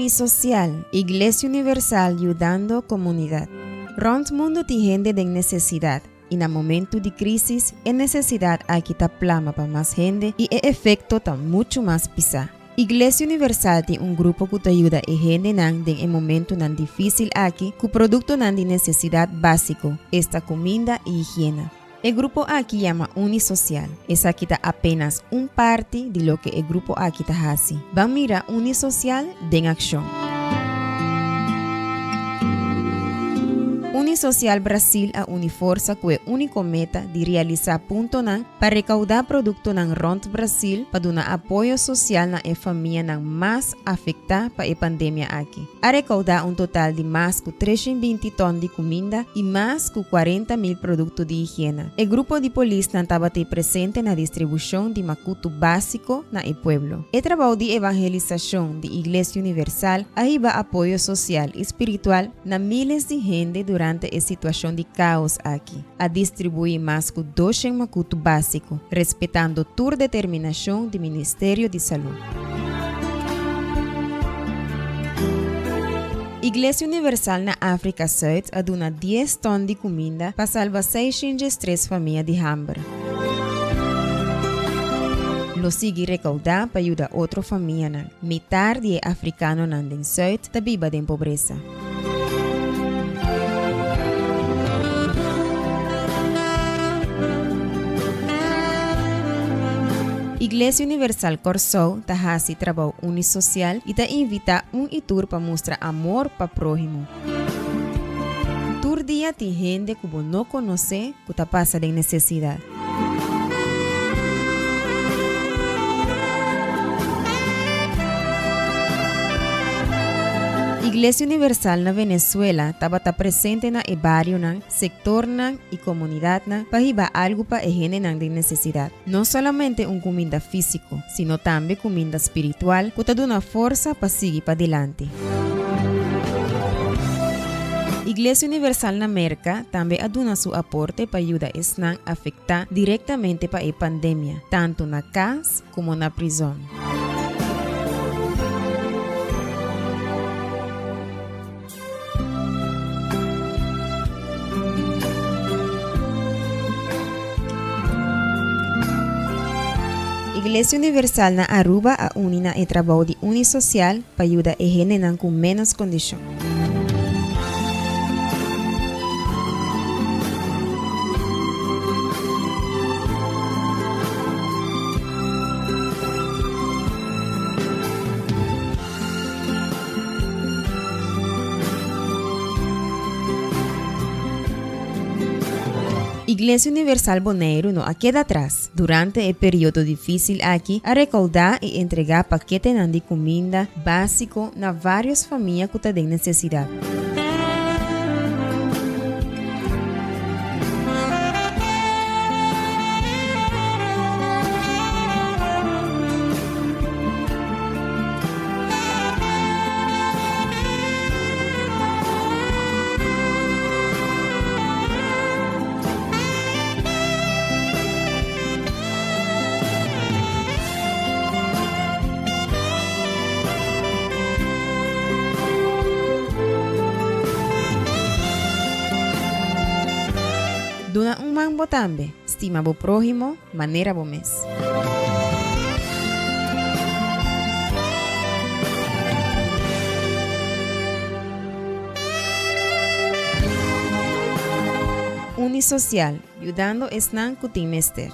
Unisocial, Iglesia Universal yudando comunidad. Rond mundo tin hende den necesidad y na momento di crisis e necesidad aki ta plama pa mas hende y e efecto ta mucho mas pisa. Iglesia Universal tin un grupo cu ta yuda e hendenan den e momentonan dificil aki cu productonan di necesidad basico, esta cuminda y higiena. E grupo aki yama Unisocial. Esaki ta apenas un parti di loke e grupo aki ta hasi. Ban mira Unisocial den akshon. Unisocial Brasil a uni forsa ku e úniko meta di realisá puntonan pa rekaudá produktonan rònt Brasil pa duna apoyo sosial na e famianan mas afektá pa e pandemia aki. A rekoudá un total di mas ku 320 tòn di kuminda i mas ku 40 mil produkto di higiena. E grupo di polisnan tabat'ei presente na distribushon di makutu básiko na e pueblo. E trabou di evangelisashon di Iglesia Universal a hiba apoyo sosial i spiritual na míles di hende durante e situashon di káos aki. A distribuí mas ku 200 makutu básiko, respetando tur determinashon di Ministerio di Salú. Iglesia Universal na Afrika Suid a duna dies tòn di kuminda pa salba 603 famia di hamber. Lo sigui rekoudá pa yuda otro famianan. Mitar di e afrikanonan den Suid ta biba den pobresa. Iglesia Universal Kòrsou ta hasi trabou unisosial i ta invitá un i tur pa mustra amor pa próhimo. Tur dia tin hende ku bo no konosé ku ta pasa den nesesidat. Iglesia Universal na Venezuela tabata presente na e barionan, sektornan i komunidatnan pa hiba algu pa e hendenan den nesesidat. No solamente un kuminda físiko, sino tambe kuminda spiritual ku ta duna forsa pa sigui padilanti. Iglesia Universal na Merka tambe a duna su aporte pa yuda esnan afektá direktamente pa e pandemia, tantu na kas komo na prizòn. Iglesia Universal na Aruba a uni na e trabou di Unisocial pa yuda e hendenan ku ménos kondishon. Iglesia Universal Boneiru no a keda atras. Durante e periodo difísil aki a rekoudá i entregá paketenan di kuminda básiko na vários famia ku ta den nesesidat. Duna un man bo tambe. Stima bo próhimo manera bo mes. Unisocial, yudando esnan ku tin mester.